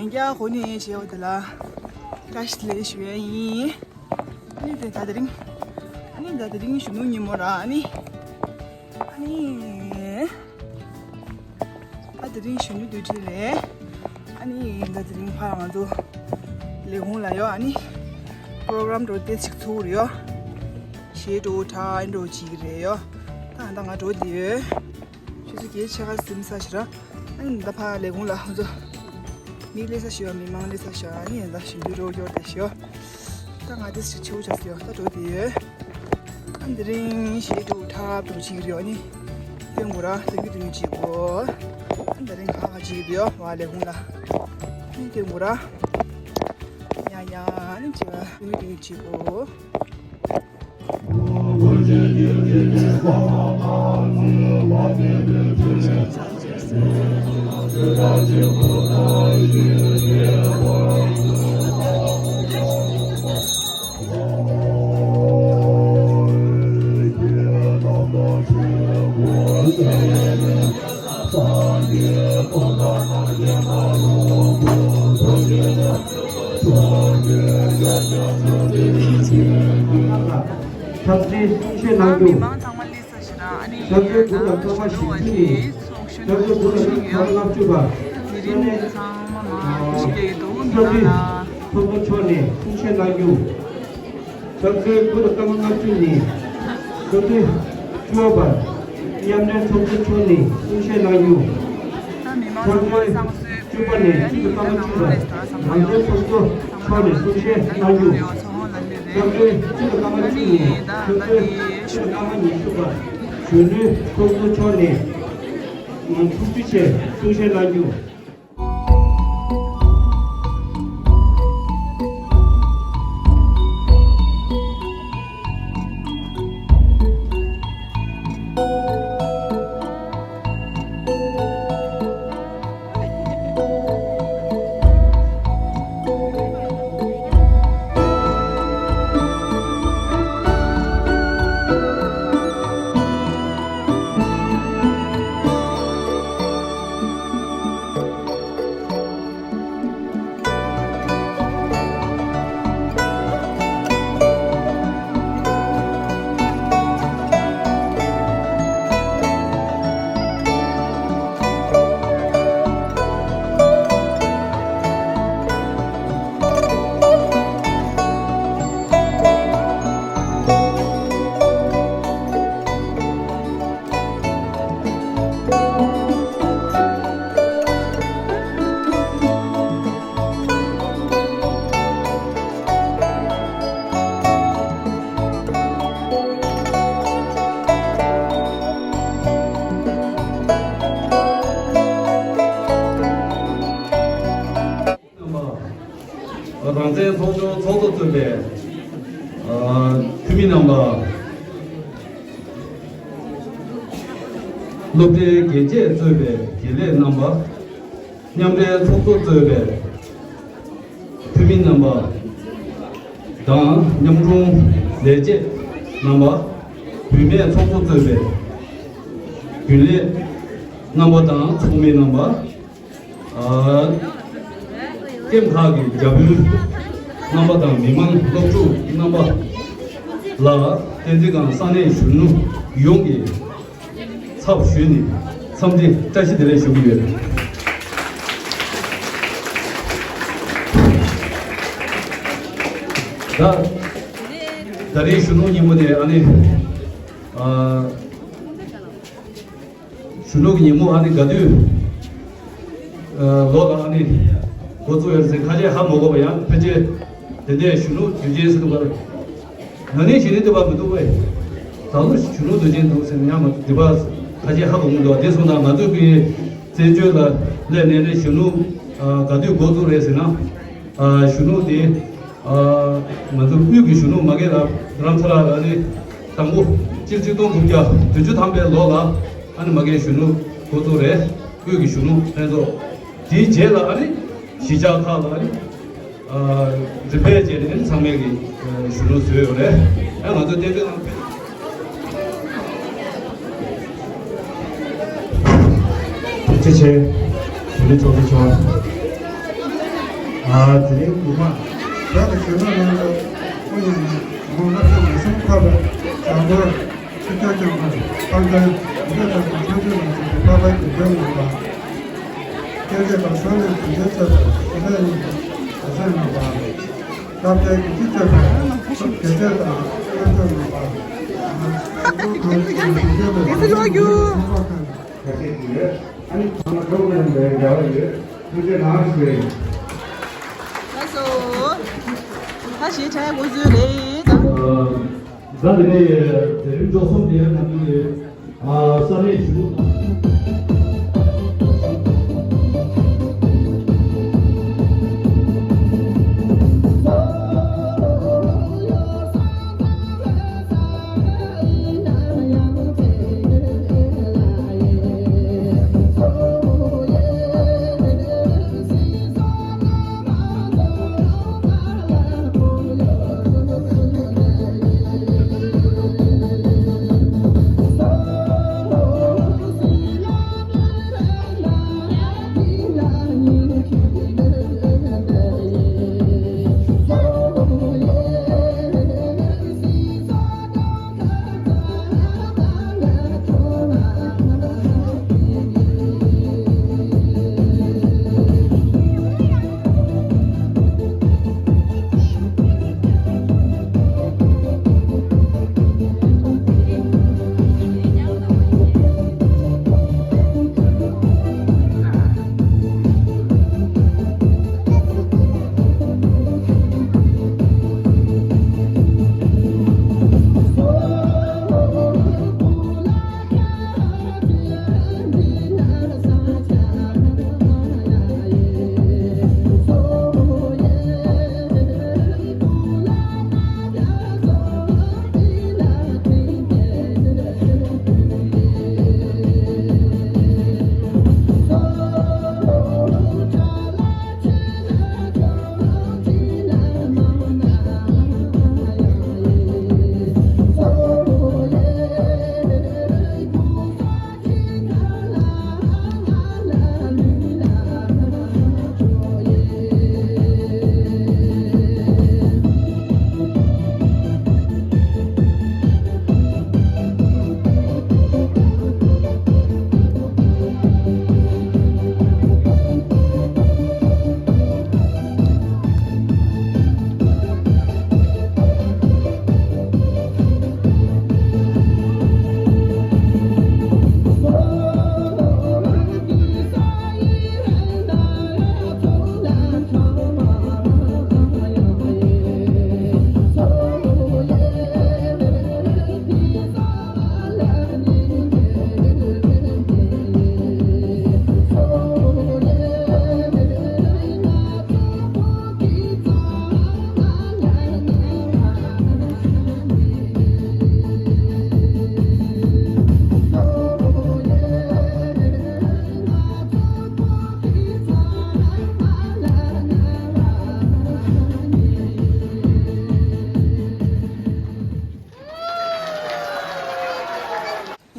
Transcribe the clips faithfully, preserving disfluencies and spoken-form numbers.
ཡང་བསྐྱར་གོ་གནས་བྱས་པ་དེ་ལ་བཀྲ་ཤིས་བདེ་ལེགས་ཞུ་ཡ་ཡིན། ཨ་ནི་དེ་ད་དེ་རིང་ཨ་ནི་ད་དེ་རིང་གཞོན་ནུ་ཉིན་མོ་ར། ཨ་ནི་ཨ་ནི་ད་དེ་རིང་གཞོན་ནུ་དུས་དྲན་རེད། ཨ་ནི་ད་དེ་རིང་ཕར་ང་ཚོ་ལས་ཁུངས་ལ་ཡོད། ཨ་ནི་པོ་རོ་གྷ་རམ་འགྲོ་དེ་ཅིག་ཚུགས་རེད་ཡོད། གཞས་འགྲོ་ཁྲ་འགྲོ་བྱེད་ཀྱི་རེད་ཡོད། ད་ད་ང་འགྲོ་དེ་ཡོད། ཆུ་ཚོད་བརྒྱད་ཕྱེད་ཀ་ཟིན་ས་ཞིག་ར། ཨ་ནི་ད་ཕར་ལས་ཁུངས་ལ་ང་ཚོ་མི་སླེབས་ས་ཞིག་ཡོད། མི་མང་སླེབས་ས་ཞིག་ཨ་ནི་ད་ཞིག་འདུག་རོགས་སྐྱོར་དེ་ཞིག་ཡོད། ད་ང་དེ་ཞིག་ཆེ་བོ་ཆགས་སོང་ཡོད། ད་འགྲོ་དེ་ཡོད། ཨ་འདི་རིང་གཞས་འགྲོ་ཁྲ་འགྲོ་བྱེད་ཀྱི་རེད། ཨ་ནི་སྟོན་དགོས་ར། སྟོན་གྱི་སྟོན་གྱི་བྱེད་དགོས། ཨ་འདི་རིང་གང་ག་བྱེད་ཀྱི་ཡོད། བ་ལས་ཁུངས་ལ་ཨ་ནི་སྟོན་དགོས་ར། ཡ་ཡ་ཨ་ནི་བྱེད་པ་སྟོན་གྱི་སྟོན་གྱི་བྱེད་དགོས། ཆབ་སྲིད་གསུང་བཤད་གནང་རྒྱུ། ཆབ་སྲིད་དགུ་དང་སྐར་མ་བཞི་བཅུ་ནི། ཆབ་སྲིད་དགུ་དང་སྐར་མ་ལྔ་བཅུ་བ། ཨ་ནི་ཆབ་སྲིད་དགུ་དང་སྐར་མ་ལྔ་བཅུ་བ། ཨ་ནི་ཚོགས་གཙོ་མཆོག་ནས་གསུང་བཤད་གནང་རྒྱུ། ཆབ་སྲིད་དགུ་དང་སྐར་མ་ལྔ་བཅུ་ནི། ཆབ་སྲིད་བཅུ་པ། མཉམ་འབྲེལ་ཚོགས་གཙོ་མཆོག་ནས་གསུང་བཤད་གནང་རྒྱུ། ཆབ་སྲིད་བཅུ་པ་ནས་བཅུ་དང་སྐར་མ་བཅུ་བར་ང་ཚོའི་ཚོགས་གཙོ་མཆོག་ནས་གསུང་བཤད་གནང་རྒྱུ། ཆབ་སྲིད་བཅུ་དང་སྐར་མ་བཅུ་ནས་ཆབ་སྲིད་བཅུ་དང་སྐར་མ་ཉི་ཤུ་བར་གཞོན་ནུའི་ཚོགས་གཙོ་མཆོག་ནས་ཐུགས་རྗེ་ཆེ་གསུང་བཤད་གནང་རྒྱུ། རང་བཙན་ཚོགས་ཆུང་ཚོགས་གཙོ་གཙོས་པའི་འཐུས་མི་རྣམ་པ། སློབ་གྲྭའི་དགེ་ཆེ་གཙོས་པའི་དགེ་ལས་རྣམ་པ། མཉམ་འབྲེལ་ཚོགས་གཙོ་གཙོས་པའི་འཐུས་མི་རྣམ་པ་དང་། མཉམ་དྲུང་ལས་བྱེད་རྣམ་པ། བུད་མེད་ཚོགས་གཙོ་གཙོས་པའི་རྒྱུན་ལས་རྣམ་པ་དང་ཚོགས་མི་རྣམ་པ། ཨ། ཀེམ་ཁག་གི་བརྒྱ་དཔོན་རྣམ་པ་དང་མི་མང་སློབ་ཕྲུག་རྣམ་པ་ལ། བསྟན་འཛིན་སྒང་ས་གནས་གཞོན་ནུ་ཡོངས་ཀྱི་ཚབ་ཞུས་ནས་འཚམས་འདྲི་བཀྲ་ཤིས་བདེ་ལེགས་ཞུ་གི་ཡོད། ད་ད་རེས་གཞོན་ནུ་ཉིན་མོ་དེ་ཨ་ནི། ཨ། གཞོན་ནུ་གི་ཉིན་མོ་ཨ་ནི་ག་དུས་ལོ་ལ་ཨ་ནི་འགོ་བཙུགས་ཡོད་ཟེར་ཁ་ཤས་ཧ་མ་གོ་བ། ཡང་ཕལ་ཆེར་དེ་འདྲའི་གཞོན་ནུ་དུས་ཆེན་ཟེར་འདུག་པ། ན་ནིང་གཞེས་ནིང་དེ་བ་མི་འདུག་པས། ད་ལོ་གཞོན་ནུ་དུས་ཆེན་འདུག་ཟེར་ན་ཡང་མ་འདི་པ་ཁ་ཤས་ཧ་གོ་མི་འདུག་དེ་སོང་ཙང་ང་ཚོ་གི་བཙན་བྱོལ་ལ་སླེབས་ནས་ནི་གཞོན་ནུ་ག་དུས་འགོ་བཙུགས་རེད་ཟེར་ན། གཞོན་ནུ་དེ། ང་ཚོ་དབུས་ཀྱི་གཞོན་ནུ་མ་གི་ར་རམ་ས་ལ་ཨ་ནི་དང་པོ་སྤྱི་ལོ་ཆིག་སྟོང་དགུ་བརྒྱ་བདུན་ཅུ་ཐམ་པའི་ལོ་ལ་ཨ་ནི་མ་གི་གཞོན་ནུ་འགོ་བཙུགས་རེད། དབུས་ཀྱི་གཞོན་ནུ་ལྷན་ཚོགས། དེའི་རྗེས་ལ་ཨ་ནི་གཞིས་ཆགས་ཁག་ལ་ཨ་ནི་རིམ་པས་བྱས་ནས་ཨ་ནི་ཚང་མས་ཀྱི་གཞོན་ནུ་བཟོས་ཡོད་རེད། ཨ་ང་ཚོ་བསྟན་འཛིན་ཨང་། ཐུགས་རྗེ་ཆེ། གཞོན་ནུ་ཚོགས་གཙོ་མཆོག་ཨ། དེ་རིང་དགུ་མ། བོད་ཀྱི་གཞོན་ནུ་རྣམས་ལ་དབུ་བརྙེས་ནས་ངོ་བོ་བསླབ་བྱ་མ་གསུམ་འཁོར་བའི་བྱ་འགུལ། ཆོས་སྐྱོང་སྐྱོང་བར་དཔལ་ལྡན་འདི་འདྲ་དང་ཚང་ཆོས་ལ་སོགས་པའི་འཕགས་པའི་དགེ་སྦྱོར་གནང་བ། སྐྱེས་རྗེས་དང་སོན་ལས་དོན་ཆེན་གཙོས་པའི་ཞི་བདེ་གཉིས་ཀྱི་གྲོགས་མཛད་གནང་བ། སྐབས་དེའི་དགེ་བཤེས་གཙོས་པའི་དགེ་ཆོས་དང་སྐྱབས་འཇུག་གནང་བ། དགེ་བཤེས་ལོ་རྒྱུ། ཁ་ཤས་ཀྱིས་ཡོད། ཨ་ནི་ཚང་མ་གྲོགས་མཉམ་དུ་འབྲེལ་བ་ཡོད། ཐུགས་རྗེ་གནང་ཞུ་ཡིན། ལགས་སོ། ད་ཞེས་བྱ་ཡ་འགོ་འཛུགས་རེད་ད། ད་དེ་ནས་དེ་རིང་འགྲོ་སོང་དེ་ཡང་ནང་གི་ས་གནས་ཞུ།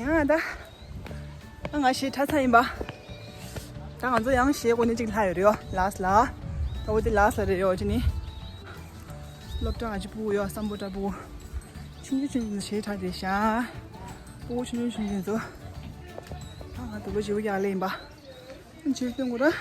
ཡང་ད། ང་གཞས་གྲྭ་ཚང་ཡིན་པ། ད་ང་ཚོ་ཡང་གཞས་གོ་ནི་གཅིག་ལྷག་ཡོད་རེད་ཡོ། ལཱསི་ལ། ད་འོ་དེ་ལཱསི་ལ་རེད་ཡོ་ཅི་ནི། སློབ་གྲྭ་ང་ཅི་ཕྲུ་གུ་ཡོ་སམ་བྷོ་ཊ་ཕྲུ་གུ། ཆུང་ཆུང་ཆུང་ཆུང་གཞས་གྲྭ་རེད་ཤག་ཕྲུ་གུ་ཆུང་ཆུང་ཆུང་ཆུང་ཚོ། ད་ང་དུ་ལོ་བཞི་བཅུ་ཡར་ལེ་ཡིན་པ། ཅིག་སྟོན་དགོས་ར།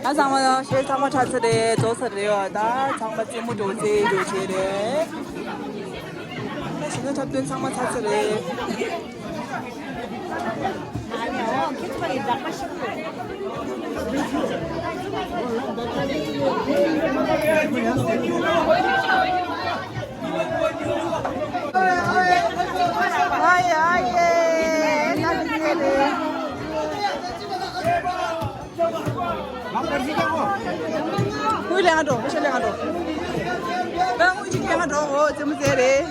ད་ཚང་མ་ཞེས་ཚང་མ་ཚར་ཚར་རེད། རྫོགས་ཚར་རེད། ད་ཚང་མ་རྩེད་མོ་འགྲོ་ཚེ་འགྲོ་བྱེད་རེད། ད་ཞེས་ཚང་འཁྲབ་སྟོན་ཚང་མ་ཚར་ཚར་རེད། ཨ་ཡེ་ཨ་ཡེ། དངུལ་ལེན་ག་འགྲོ། ཕྱི་ལེན་ག་འགྲོ། ད་དངུལ་གཅིག་ལེན་ག་འགྲོ། འོ་རྩེད་མོ་རྩེ་རེད།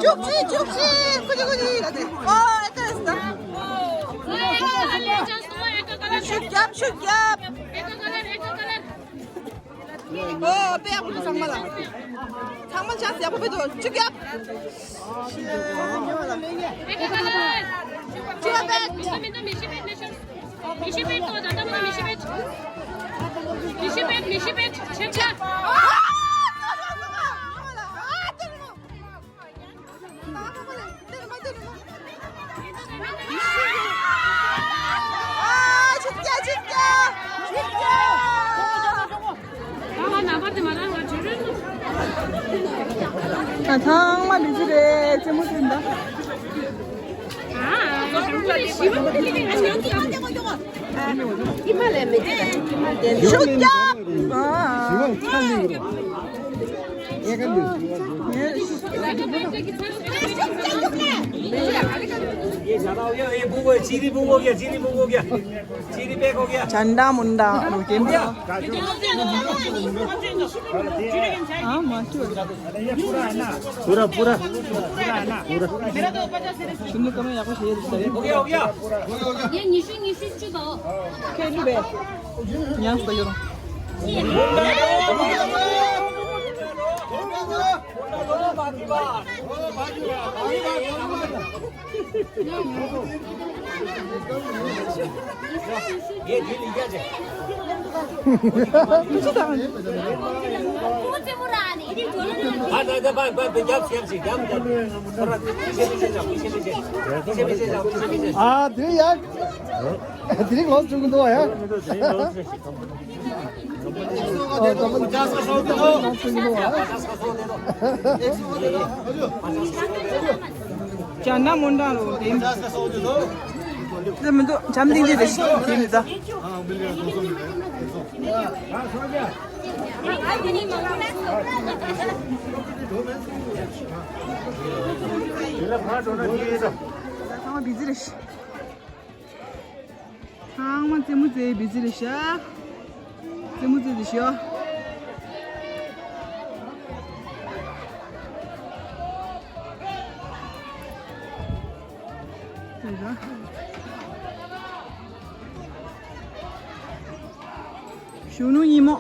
ཅུག་ཅི་ཅུག་ཅི། ཀུ་ཅི་ཀུ་ཅི་ལ་དེ། ཨོ་ཨེ་ཀ་རེད་ད། ཤུགས་རྒྱབ་ཤུགས་རྒྱབ། ཨོ་དཔེ་ཡག་པོ་འདུག་ཚང་མ་ལ། ཚང་མ་ཆགས་ཡག་པོ་དཔེ་འདུག་ཅུག་རྒྱབ། ཅུག་རྒྱབ་དཔེ། མི་ཤེས་མི་ཤེས་མི་ཤེས། མི་ཤེས་མི་ཤེས། ཨ་ཚང་མ་ཚང་མ་ཨ་ཚང་མ་ཨ་ཚང་མ། ད་ཚང་མ་ལུས་ཀྱི་རེད། རྩེད་མོ་རྩེ་འདུག་ཤུགས་རྒྱབ། ཨ། ये ज्यादा हो गया, ये वो, वो, चीनी वो हो गया, चीनी वो हो गया, चीनी पैक हो गया। झंडा मुंडा रुके। हाँ, माचू। पूरा, पूरा। पूरा, पूरा। सुनने को मैं यहाँ पे शेयर हो गया, हो गया। ये निशु, निशु चुदा। क्या चुदे? यहाँ से तो ཨ་དེ་ཡ། དེ་རིང་ལོག་བྱུང་གི་འདུག་ཡ། ཅ་ན་མོན་ཏང་རོ་དེ། དེ་མི་འདུག་བྱམས་སྙིང་རྗེ་དེ་ཞིག་དེ་མི་ད། ཚང་མ་བི་ཛི་རེད་ཤག་ཚང་མ་རྩེད་མོ་རྩེ་བི་ཛི་རེད་ཤག་རྩེད་མོ་རྩེ་དེ་ཤག་དེ་ར། གཞོན་ནུ་ཉིན་མོ།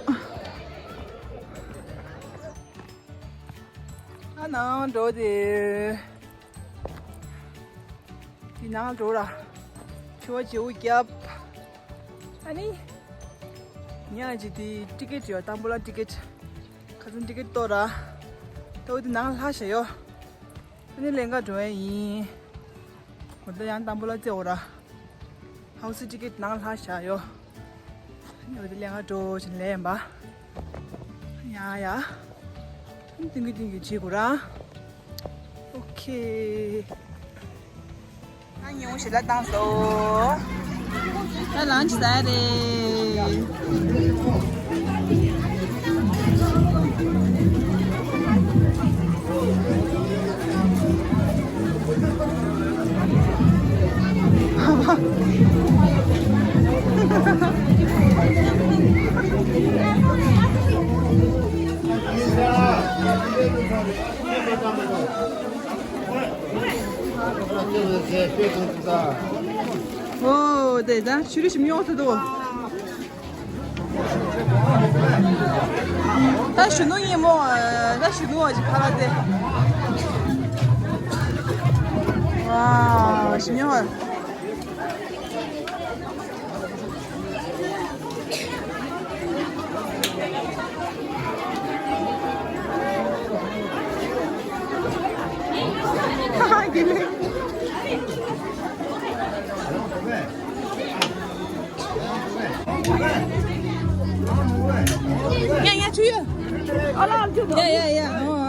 ཨ་ནང་འགྲོ་དེ། དེ་ནང་འགྲོ་ར། ཆུ་བ་བྱེའུ་རྒྱབ། ཨ་ནི། ཉག་ཅིག་དེ་ཊི་ཀེ་ཊི་ཡོད། དང་པོ་ལ་ཊི་ཀེ་ཊི། ཁ་སང་ཊི་ཀེ་ཊི་གཏོར་ར། ད་འོ་དེ་ནང་ལྷ་ཞིག་ཡོད། ནི་ལེན་ག་འགྲོ་ཡ་ཡིན། འོ་ད་ཡང་དང་པོ་ལ་བཙལ་འོ་ར། ཧའུ་སི་ཊི་ཀེ་ཊི་ནང་ལྷག་བཞག་ཡོད། འོ་ད་ལེན་ག་འགྲོ་བཞིན་ལེན་པ། ཡ་ཡ། ཏིང་གི་ཏིང་གི་བྱེད་དགོས་ར། ཨོ་ཁེ། ང་ཉུང་ཞིག་ལ་བཏང་སོང་། ད་ལང་ཆ་ཟ་རེད། ཨོ་དེ་ད་ཆུ་རུ་ཞིམ་ཉོག་ཐུ་དོ། ད་གཞོན་ནུ་ཡིན་མོ། ད་གཞོན་ནུ་བ་ཅིག་ཁ་ལ་དེ། ཝའོ་ཞིམ་ཉོག་བ། Yeah, yeah, to you. Yeah, yeah, yeah. Oh,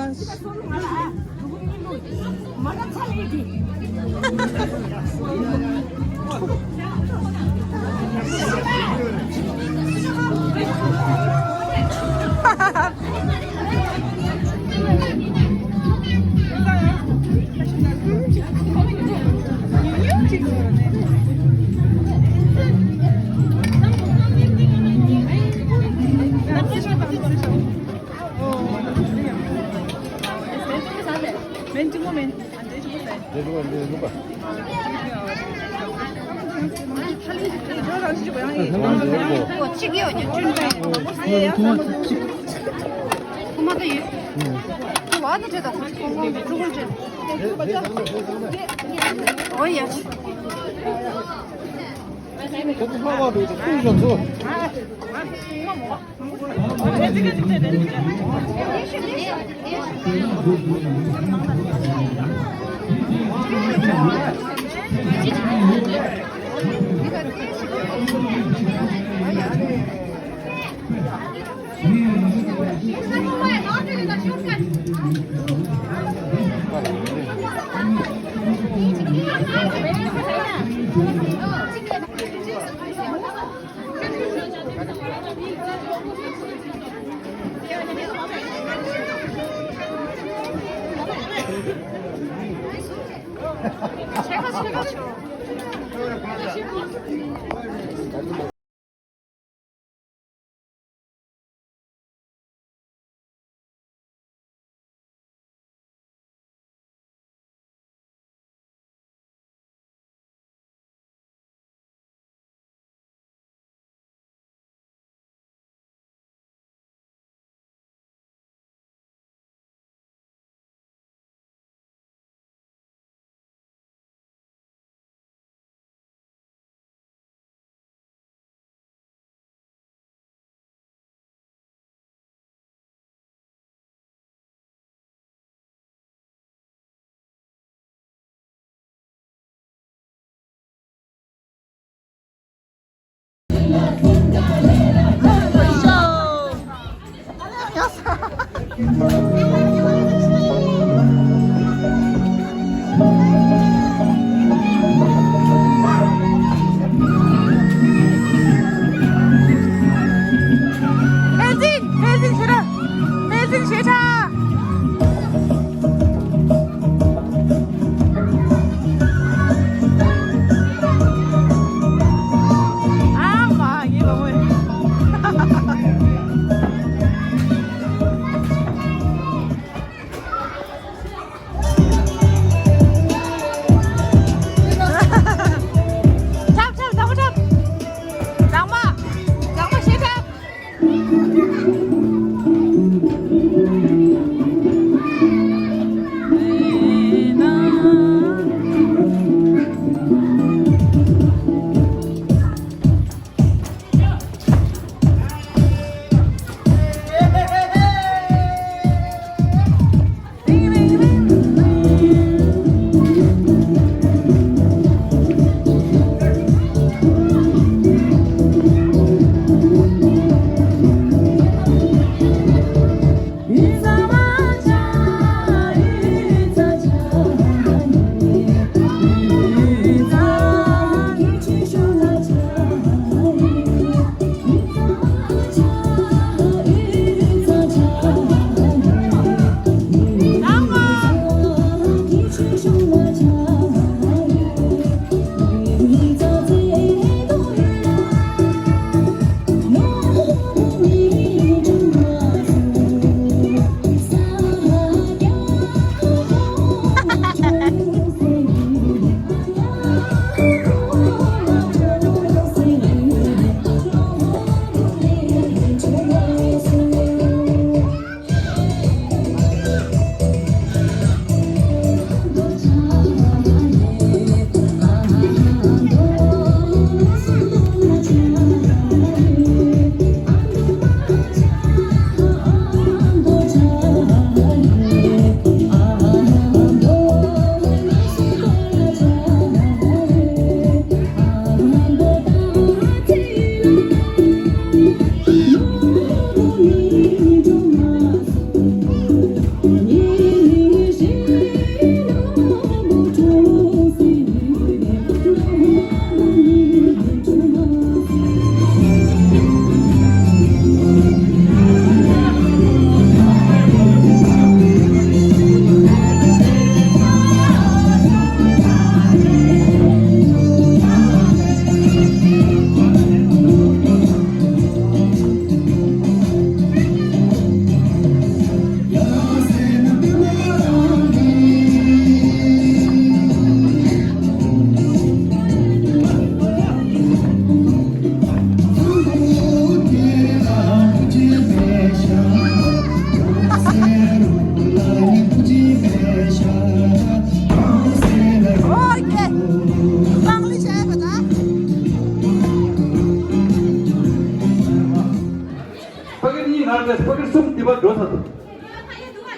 འགྲོ་ཐལ།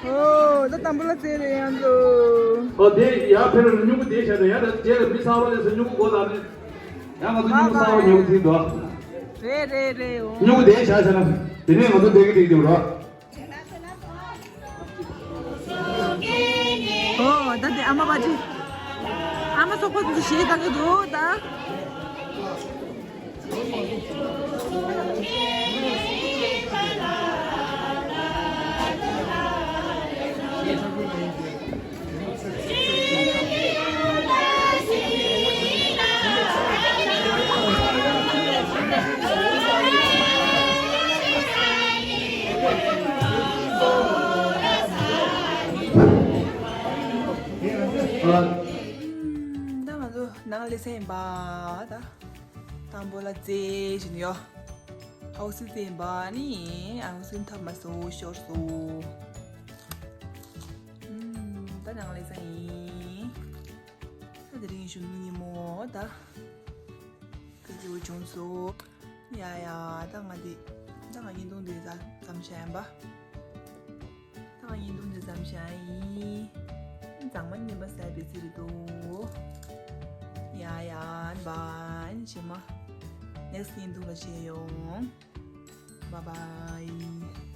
ཨོ། ད་དང་པོ་ལ་རྩེ་རེད་ཡང་ཚོ། ཨོ་དེ་ཡར་ཕེབས་རོགས། སྨྱུ་གུ་དེ་བྱས་ཏེ་ཡར་རྗེས་ལ་མི་གསར་པ་སླེབས་སོང་། སྨྱུ་གུ་དགོས་ལབ་ནས། ཡང་ང་ཚོ་སྨྱུ་གུ་གསར་པ་ཉོ་གི་འདུག་རེད་རེད་རེད། ཨོ། སྨྱུ་གུ་དེ་བྱས་བྱས་ན་དེ་ནས་ང་ཚོ་བསྡད་ཀྱི་འགྲིག་འདུག་ར། ཨོ། ད་དེ་ཨ་མ་པ་ཅི། ཨ་མ་སོག་པོ་དེ་ཞེས་བཏང་གི་འདུག་ད། ད་ང་ཚོ་ནང་ལ་སླེབས་ཡིན་པ་ད། དང་པོ་ལ་རྩེ་བཞིན་ཡོད། ཨའུ་སི་རྩེ་ཡིན་པ་ནི་ཨའུ་སི་འཐབ་མ་སོང་ཤོར་སོང་། ད་ནང་ལ་སླེབས་ཡིན། ད་དེ་རིང་གཞོན་ནུ་ཉིན་མོ་ད། དེ་ཚོ་བྱུང་སོང་། ཡ་ཡ། ད་ང་འདི། ད་ང་བརྙན་ཐུང་འདི་ཙམ་བྱས་ཡིན་པ། ད་ང་བརྙན་ཐུང་འདི་ཙམ་བྱས་ཡིན། གཙང་མ་ཉིན་པ་གསར་པའི་ཚེ་རེད་འདུག་ཡ་ཡ། བན་བན་ཞེ་མ། ནེགསི་བརྙན་ཐུང་ལ་མཇལ་ཡོང་། བཱའི་བཱའི།